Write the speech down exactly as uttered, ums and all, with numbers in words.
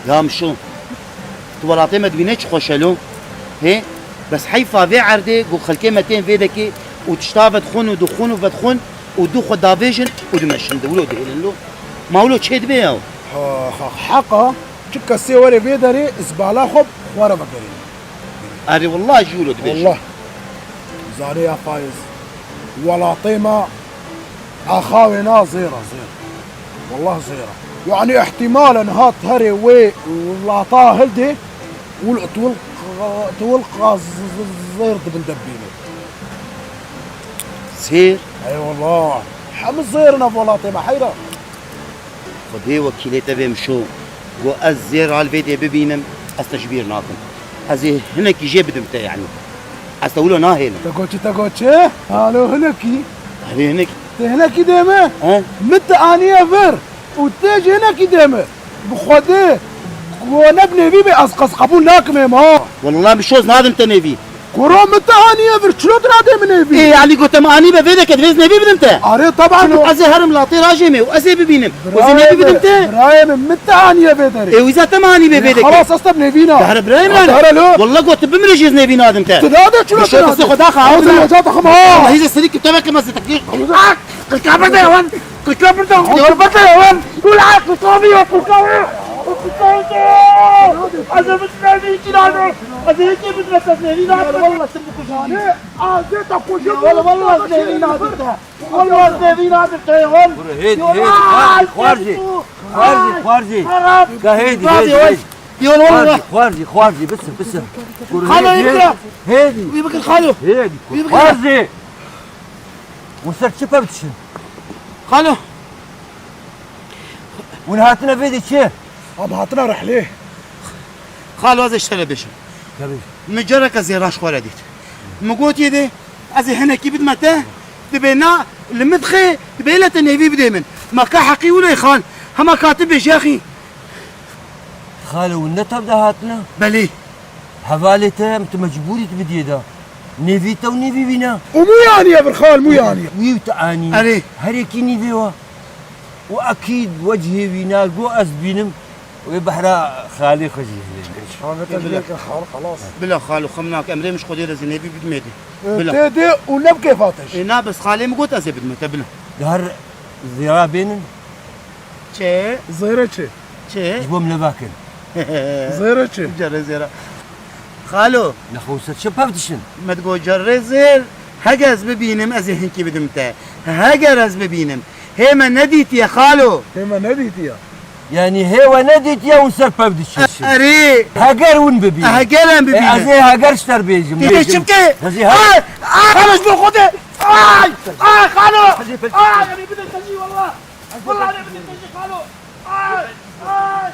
Ya Mişo, tu welatê me dibîne çi xweş e lo? Hê? Bes heyfa vê erdê ku xelkê me tên vê dekê û tişta vedixwin û dixwin û vedixwin û du xwe davêjin û dimeşin, di wilo dihêlin lo. Ma wilo çê dibe ya? Ha, ha, heqa, çi kesê were vê derê, zibala xwe bi xwe re vegerîne. Erê, wallah jî wilo dibêjin. Wallah. Zanê ya Faiz, welatê me axawê na zêr e, zêr. Wallah zêr e. Yanî îhtîmal e niha tu herê wê welata hildê, tu wil, tu wil, tu wil qa z-, z-, zêr di bin de bînî. Zêr? Ey wallah. Hemû zêr in ev welatê me, heyra. Xwedê wekîlê te bê Mişo, got ez zêr al vê dê bibînim, ez te ji bîr nakim. Ez ê hinekî jê bidim te, yanî. Ez te wilo nahêlim. Te got çi, te got çi? Alo hinekî? Erê hinekî. Te hinekî dê min? He? Min te aniye vir û te jî hinekî dê min. Bi Xwedê, go ne bi nêvî be, ez qas qebûl nakim ê ma. Wallah Mişo, ez nadim te nêvî. Kuro min te aniye vir, çilo tu nadê min nêvî? Ê, yanî gote min anî be vê deke, divê ez nêvî bidim te. Are taban. Çilo ez ê herim latê rajê me û ez ê bibînim. Ez ê nêvî bidim te. Birayê min, min te aniye vê derê. Ê, wîza te min anî be vê deke. Xelas, ez te bi nêvî na. Dahre birayê min. Dahre lo. Wallah gote bimire jî ez nêvî nadim te. Tu nadê çilo tu nadê. Xwe daxa. Hadi oca taxim ha. Wallahî ze serî kitebeke me ze tekî. Qilka berde wan. Qilka berde wan. Berde wan. Ula qilka bi ya qilka. Qilka berde. Ez ê min nêvî kî nadim. Ez ê yekê min nefes nêvî nadim. Wallah sen bikujî. Azê te kujî. Wallah, wallah nêvî nadim te. Wallah nêvî nadim te. Hêdî, hêdî, xwarzî, xwarzî. Xwarzî, xwarzî. Ka hêdî, hêdî, hêdî. Yo, wallah. Xwarzî, xwarzî, xwarzî, bisin, bisin. Xalo, hêdî, yê bikira. Hêdî. Wî bikir xalo. Hêdî. Wî bikira. Xwarzî. Hûn ser çi pev dişin? Xalo. Hûn hatine vê de çi? Em hatine rehlê. Xalo, ez ê ji te re bêjim. Tabii. Min careke zêra ji xwe re dît. Min got yê dê, ez ê hinekî bidime te, dibê na, li min dixê, dibê le te nêvî bidê min. Ma ka heqî wilo ye xal, hema ka tu bêjî axî. Xalo, hûn ne tev de hatine? Belê. Hevalê te em tu mecbûrî tu bidiyê de. Nêvî te û nêvî wî ne. Û mû yanî ev xal, mû yanî. Wî û tu anî. Erê. Herêkî nîvê we. Û ekîd wecihê wî ne, go ez bînim. Wê behra xalê xwe jî heye. Şanete jî yeke xal, xelas. Bila xalo, xem nake, emrê min ji Xwedê re zî nêvî bidmê dî. Bila. Tê dê û ne bi kêfa te jî. Ê, na bes xalê min got ez ê bidme te, bila. Di her zêra bênin. Çi? Zêre çi? Çi? Ji bo min leva kin. Zêre çi? Carê zêra. Xalo. Nexwe ser çi pev dişin? Me digot carê zêr, heger ez bibînim ez ê hinkî bidim te. Heger ez bibînim. Hê me nedîtiye xalo. Hê me nedîtiye. Yanî hê we nedîtiye hûn ser pev diçin. Erê. Heger hûn bibînin. Heger em bibînin. E, ez ê heger ji te re bêjim. Tê çi bike? Ez ê heger. Ay, ay, xalo ji bo Xwedê. Ay, ay, xalo. Ay, em ê bidin te jî, wallah. Wallah em ê bidin te jî, xalo. Ay, ay.